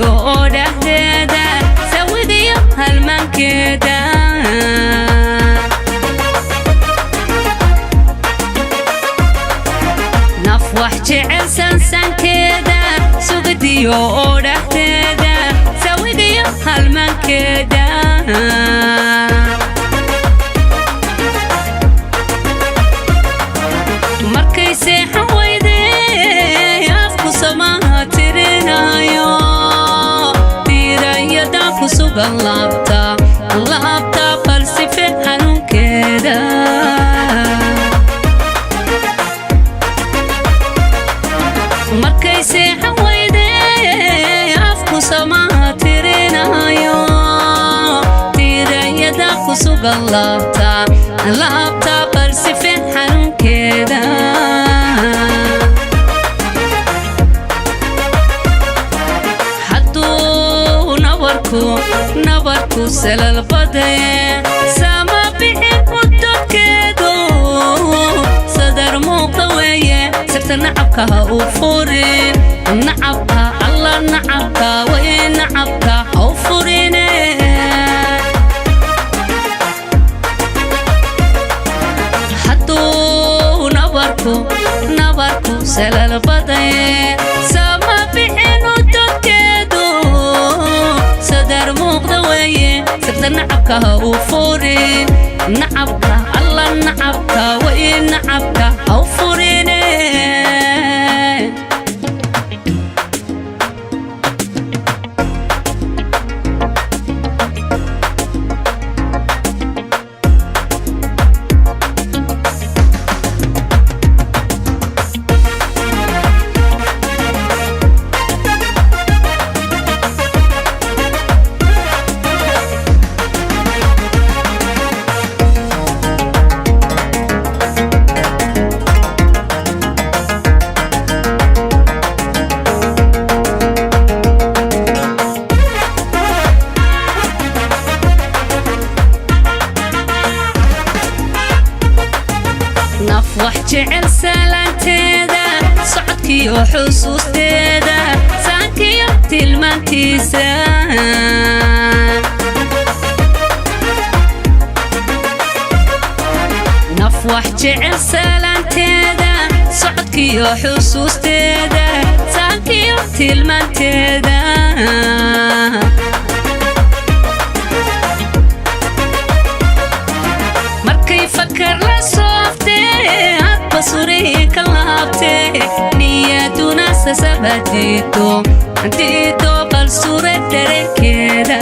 Sugadiyo oo dhexdeeda, sawigiyo halmaankeeda. Naf wax jecel sansankeeda, sugadiyo oo dhexdeeda, sawigiyo halmaankeeda. Markay seexan weydee afku samaha tirinayo, diirayada ku sugan laabta, laabta falsife xanuunkeeda. Markay seexan weydee afku samaha tirinayo, diirayada ku sugan laabta, laabta falsife xanuunkeeda. Hadduu nabarku, nabarku salalbadaye, sama bixin udodkeedu, sadar muuqda weeye. Sirta nacabka ha u furin, nacabka alla, nacabka way, nacabka ha u furine. Hadduu nabarku, nabarku salalbadaye, sama bixin udodkeedu, sadar muuqda weeye. Sirta nacabka ha u furin, nacabka alla, nacabka way, nacabka ha u furine. Naf wax jecel salaanteeda, socodkiyo xusuusteeda, saankiyo tilmaantiisa. Naf wax jecel salaanteeda, socodkiyo xusuusteeda, saankiyo tilmaanteeda. Markay fakar la sooftee, hadba surii ka laabtee, niyaduna sasaba diido, diido bal sure dareenkeeda.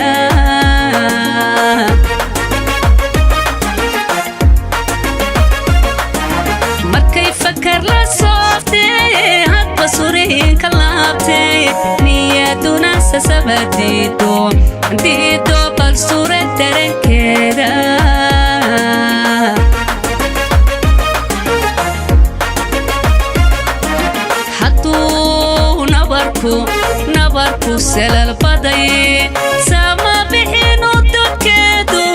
Markay fakar la sooftee, hadba surii ka laabtee, niyaduna sasaba diido, diido bal sure dareenkeeda. Hadduu nabarku, nabarku salalbadaye, sama bixin udodkeedu,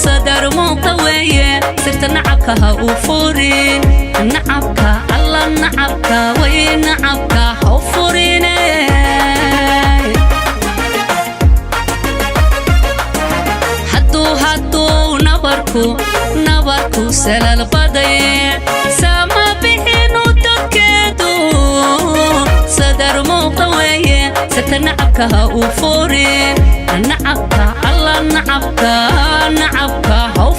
sadar muuqda weeye. Sirta nacabka ha u furin, nacabka alla, nacabka way, nacabka ha u furine. Hadduu, hadduu nabarku, nabarku salalbadaye, sama bixin udodkeedu, sadar muuqda weeye. Sirta nacabka ha u furin, nacabka alla, nacabka, nacabka ha u